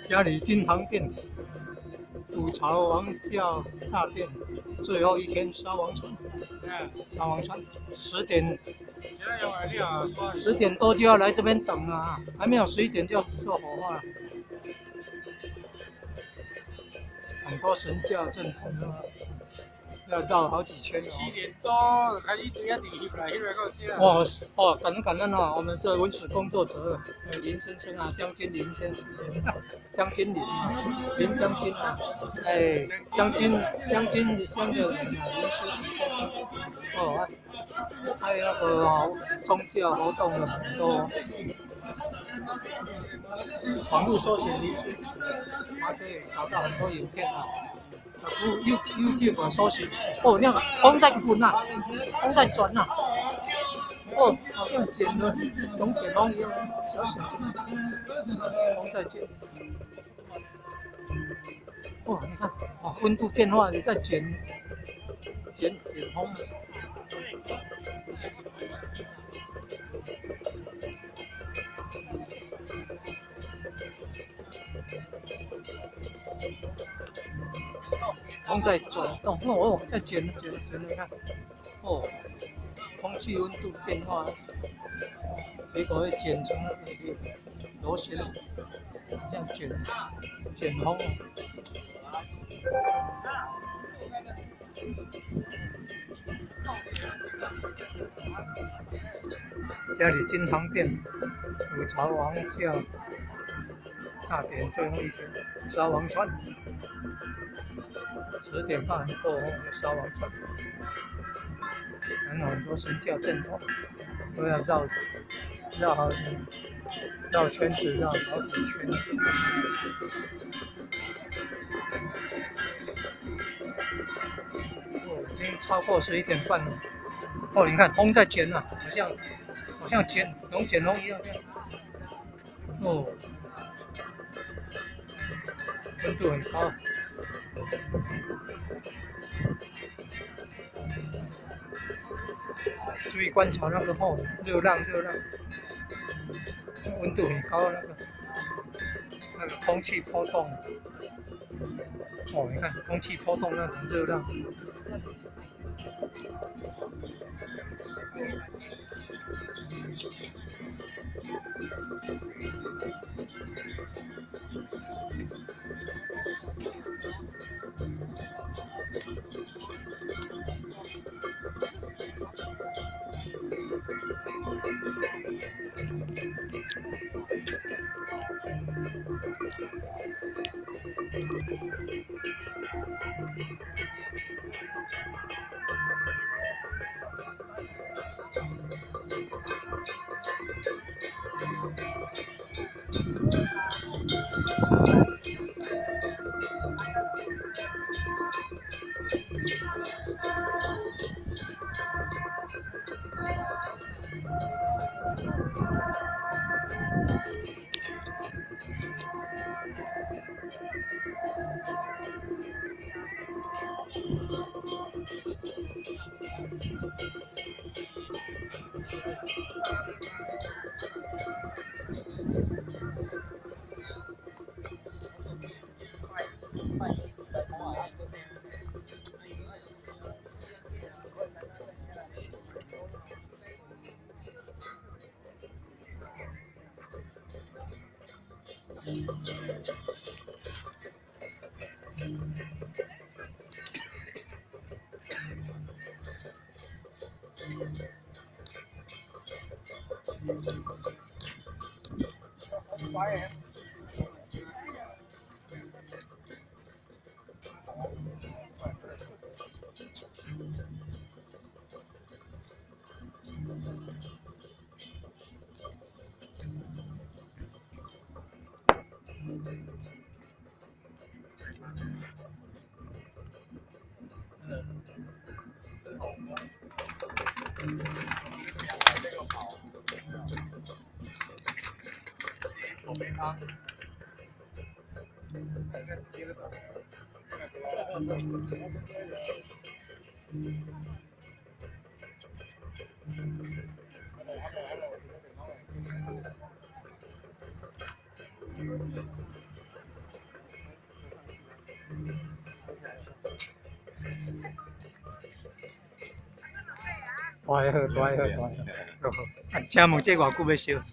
嘉里金堂殿，五朝王教大殿，最後一天燒王船，燒王船，10點多就要來這邊等啊，還沒有11點就要做火化。很多神教正統啊，要繞好幾圈哦。7點多開始一直翕來翕來到這。哇哦，感恩感恩啊！我們這文史工作者，林先生啊，將軍林先生，將軍林，林將軍啊，哎，將軍將軍像個林書記先生，哦，還有那個宗教活動很多，網絡搜尋林書記，還可以找到很多影片啊。You YouTube 搜尋，哦，那個風在滾啊，風在轉啊。哦，好像剪了，龍捲風一樣，小小的，風在捲。哦，你看，哦，溫度變化也在捲，捲捲風。風在轉動，哦，在捲捲捲，你看，哦。空氣溫度變化，結果會捲成那個螺旋，這樣捲捲風。家裡金堂殿，五朝王教大典最後一天，燒王船，10點半過後燒王船。然後很多神教正統都要繞繞好繞圈子，繞好幾圈。哦，已經超過11點半了。哦，你看風在捲啊，好像捲龍捲風一樣這樣。哦，溫度很高。注意觀察那個吼，熱浪熱浪，溫度很高，那個空氣波動，哦，你看空氣波動那種熱浪。大好，大好，大好。啊，請問這偌久欲燒？